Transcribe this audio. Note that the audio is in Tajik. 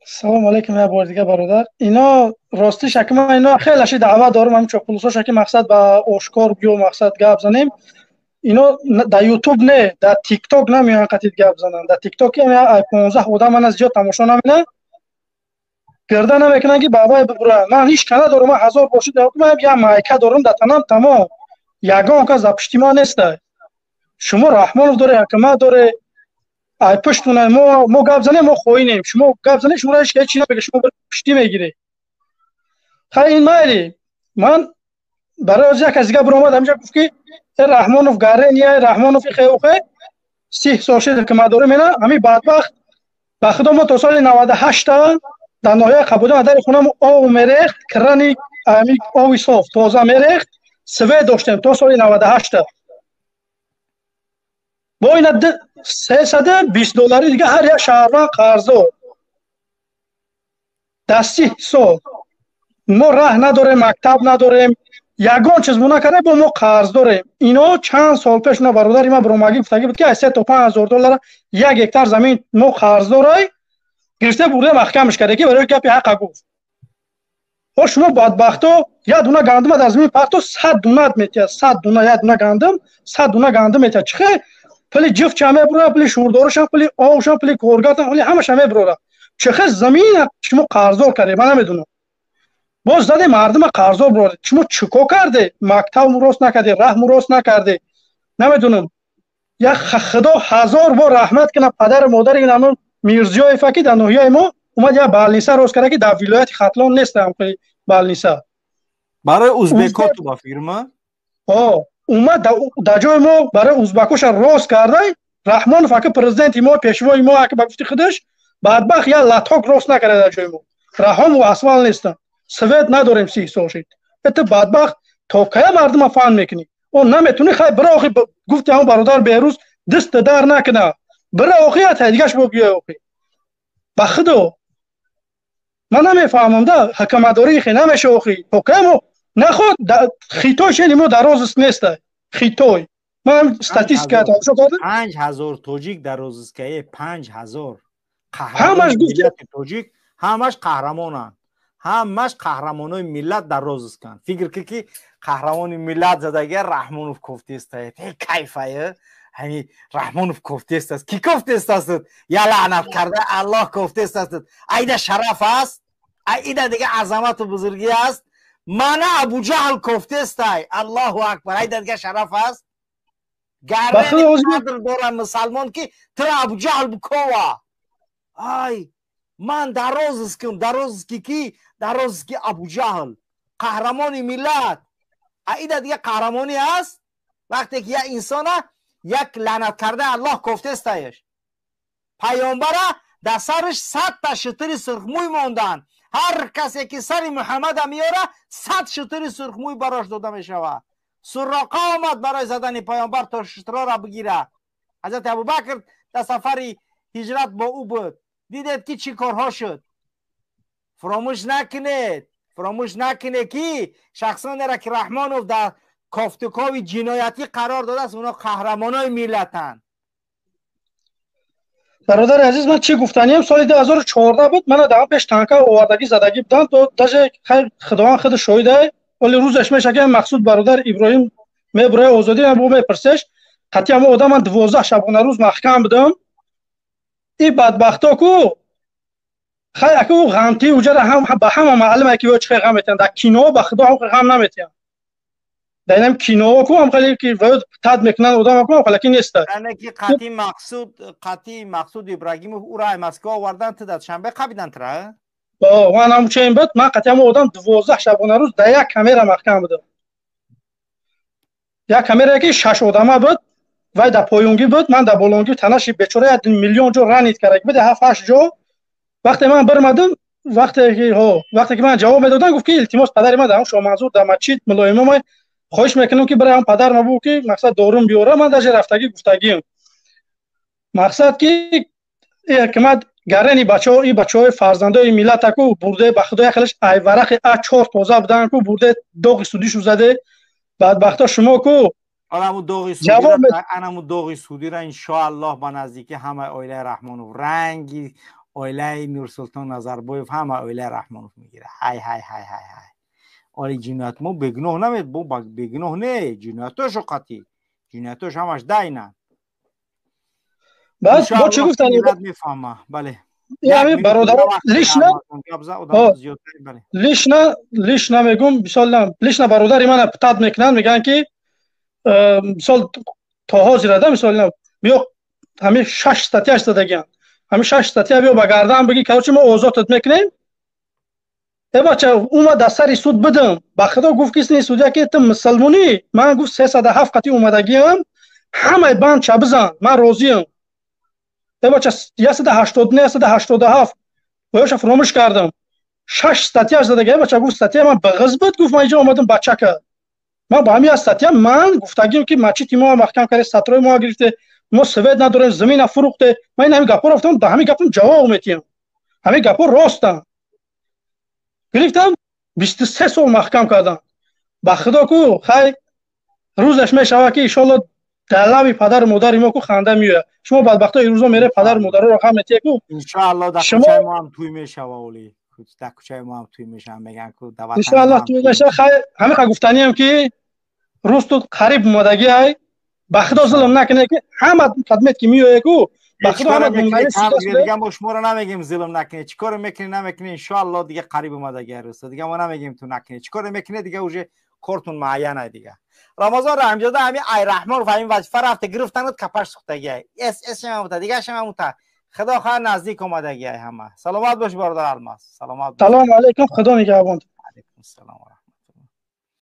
Салом алейкум, як бор дига, бародар. Ино ростиш, аки ман ино хеле ши даъват дорам, ҳамин чоқулусош, ки мақсад ба ошкор биё, мақсад гап занем. Ино дар Ютуб не, дар Тикток намеоянд қатид гап зананд. Дар Тикток ай 15 одам мана зиёд тамошо намекунанд, гирда намекунанд, ки бабай бибуранд. Ман ҳеҷ ка надорам, ман ҳазор бошид, ман як майка дорам дар танам, тамом. Ягон кас дар пушти ман неста. Шумо Раҳмонов доре, ҳакимат доре, ай пуштуна мо гап занем, мо хоинем. Шумо гап занем, шуморо ҳеҷ ҳеҷ намега, шумо пуштӣ мегирӣ. Хай, ин майли. Ман барои оз як кас дига биромад ҳаминҷа, гуфт, ки Раҳмонов гарения, Раҳмонов ихеухе, 30 сол шид ҳукуматдорӣ мена. Ҳамин бадбахт, ба худо, мо то соли 98-та дар ноҳияи Қабудон дари хонам ов мерехт, крани ҳамин ови соф тоза мерехт, свет доштем то соли 98-та. Бо ина 320 доллари дига ҳар як шаҳрванд қарздор. Дар 30 сол мо раҳ надорем, мактаб надорем, ягон чиз мо накардем, бо мо қарз дорем. Ино чанд сол пеш на бародари ман биромагӣ гуфтагӣ буд, ки аз 3 то 5 ҳазор доллар як гектар замин мо қарз дорай, гирифта бурда маҳкамаш карда, ки барои гапи ҳақа гуфт. О, шумо бадбахто, як дуна гандума дар замин парто, 100 дунат метиҳад, 100 дуна. Як дуна гандум 100 дуна гандум метиҳад. Чӣ хел пули ҷифча мебурад, пули шӯрдорашам, пули овшам, пули коргартам, пули ҳамаша мебурора. Чӣ хел замина шумо қарздор кардед, ман намедонам. Боз заде мардума қарздор буроред. Шумо чӣ кор карде? Мактаб рост накарде, раҳму рост накарде, намедонам. Як худо ҳазор бор раҳмат кунад падару модари ин Мирзиёева, ки дар ноҳияи мо омад, як больница рост карда, ки дар вилояти Хатлон нест больница. Барои узбеко ту ба фирма. Омад дар ҷои мо барои узбакоша рост карда. Раҳмонов ака, президенти мо, пешвои мо, ака, ба гуфти худаш, бадбахт як лоток рост накарда. Дар ҷои мо раҳому асфалт нестанд, свет надорем, 30 сол шид. Это бадбахт, то кая мардума фан мекунӣ? О, наметунӣ, хай, бира охи. Гуфти ҳамон бародар Беҳрӯз, дастта дар накуна, бира охи, дигаш бо биёй охи. Ба худо, ман намефаҳмам да, ҳакамадории хе намеша охи. То кая мо наход хитой шени, мо дар розыск неста хитой. Ман статистика тамошо кардам. 5000 тоҷик дар розыскае, 5000. Ҳамаш. Тоҷик ҳамаш қаҳрамонанд, ҳамаш қаҳрамонои миллат дар розысканд. Фикр ки, ки қаҳрамони миллат задагия Раҳмонов кофтестае, кайфае. Ҳами Раҳмонов кофтестаст, ки кофтестаст, я лаънат карда Аллоҳ кофтестаст. Айда шараф аст, айда дига азамату бузургӣ аст. Мана Абуҷаҳл кофтестай, Аллоҳу акбар, айда дига шараф аст. Гарқадр дора мусалмон, ки тура Абуҷаҳл букова. Ай, ман дар розыскам, дар розыски ки? Дар розыски Абуҷаҳл, қаҳрамони миллат. Аида дига қаҳрамонӣ аст, вақте ки як инсона як лаънат карда Аллоҳ кофтестаеш. Паёмбара дар сараш 100-та шутури сурхмӯй монданд. Ҳар касе ки сари Муҳаммада меёра, 100 шутури сурхмӯй барош дода мешавад. Суроқа омад барои задани паёмбар, то шутурора бигира. Ҳазрати Абубакр дар сафари ҳиҷрат бо ӯ буд. Дидед, ки чӣ корҳо шуд. Фуромӯш накунед, фуромӯш накунед, ки шахсонеро, ки Раҳмонов дар кофтукови ҷиноятӣ қарор додааст, онҳо қаҳрамонои миллатанд. Бародари азиз, ман чӣ гуфтаниям: соли 2014 буд, мана дар пеш танка овардагӣ задагӣ буданд. Даже худованд худ шоҳида, вале рӯзаш меша, ки Мақсуд бародар Иброҳим мебуроя озодӣ, бо мепурсеш. Қатъи ҳамо одам ман 12 шабонарӯз маҳкам будам. И бадбахто ку, хай, аку ғамти уҷара ҳам ба ҳама маълума, ки чӣ ғам метиҳанд дар кино. Ба худо, ҳам ғам наметиҳанд дар инам кино ку, ҳам хеле ки тад мекунанд одам ку, ҳам хеле ки неста. Яъне ки қатъи Мақсуд Ибрагимов ура ай Москва овардан, ту дар Душанбе қабидан тура? Ман ҳам чен буд. Ман қатъи ҳамо одам 12 шабонарӯз дар як камера маҳкам будам, як камерае ки шаш одама буд. Вай дар поёнгӣ буд, ман дар болонгӣ. Танаши бечора як миллион ҷо ранить карда буд, ҳафт ҳашт ҷо. Вақте ман бирмадам, вақте ки ман ҷавоб медодам, гуфт, ки илтимос, падари ман дар Шоҳмансур дар масҷид мулоимомай, хоҳиш мекунам, ки барои ҳам падар ма бугӯ, ки мақсад дорум биёра. Ман даже рафтагӣ гуфтагиам, мақсад ки ҳикмат гарени бачаҳо, и бачаҳои фарзандои миллата ку бурде. Ба худо, яхелаш ай варақи а чор тоза будан ку, бурде доғи судишу заде. Бадбахто шумо ку. Анаму доғи судира, иншоаллоҳ, ба наздикӣ ҳамаи оилаи Раҳмонов ранги Оилаи Нурсултон Назарбоев ҳама оилаи Раҳмонов мегира. Ҳай ҳай ҳай ҳай ҳай. Оли ҷиноят мо бегуноҳ намед, бо бегуноҳ не, ҷиноятошо қатӣ. Ҷиноятош ҳамаш дайна. Баъд бо чӣ гуфтани? Мефаҳма, бале. Яъне бародар, лично лично лично мегум, мисол лично бародари мана птад мекунанд, мегӯянд ки мисол то ҳозир ада, мисол биё ҳамин шаш статьяш задагианд, ҳамин шаш статья биё ба гардан бигӣ, короче, мо озодат мекунем. Э бача, ума дар сари суд бидам, ба худо гуфт ки судья ки ту мусулмонӣ, ман гуфт 307 қати омадагиам, ҳамаи банд ча бизан, ман розиам. Э бача, 189, 187 оёша фуромӯш кардам, шаш статьяш задаги. Бача гуфт, статья ман бағиз буд, гуфт, ман инҷо омадам, бачака, ман ба ҳамин статья ман гуфтагим ки мачити мо маҳкам карде, сатрои мо гирифте, мо свет надорем, замина фурӯхте. Ман ин ҳамин гапҳоро гуфтам, ба ҳамин гапам ҷавоб метиҳам, ҳамин гапҳо ростанд. Гирифтам, 23 сол маҳкам кардам. Ба худо ку хай рӯзаш мешавад ки иншолло дар лаби падару модари мо ку ханда меояд. Шумо бадбахто ирӯзо мере падару модароро хам метиҳе ку. Иншоалло, дар кӯчаи мо ҳам тӯй мешава, оли дар кӯчаи мо ҳам тӯй мешава, мегӯянд ку. Иншоалло тӯй мешава. Хай, ҳамин гуфтаниам ки рӯз ту қариб омадагӣ ай, ба худо зулм накунед ки ҳама предмет ки меояд ку, ба худо ҳама. Дига мо шуморо намегем зулм накунед, чӣ коре мекунед, намекунед, иншоалло дига қариб омадагӣ рӯз, дига мо намегем ту накунед, чӣ коре мекунед, дига уже кортун муайян ай. Дига Рамазон Раҳимзода ҳами ай Раҳмонов ҳамин вазифа рафта гирифтануд, капаш сухтагӣ ай, эс эс шамамута, дига шамамута. Худо хоҳад, наздик омадагӣ ай ҳама. Саломат бош, бародар Алмаз, саломат. Салому алайкум, худо нигаҳбон. Алайкум салом.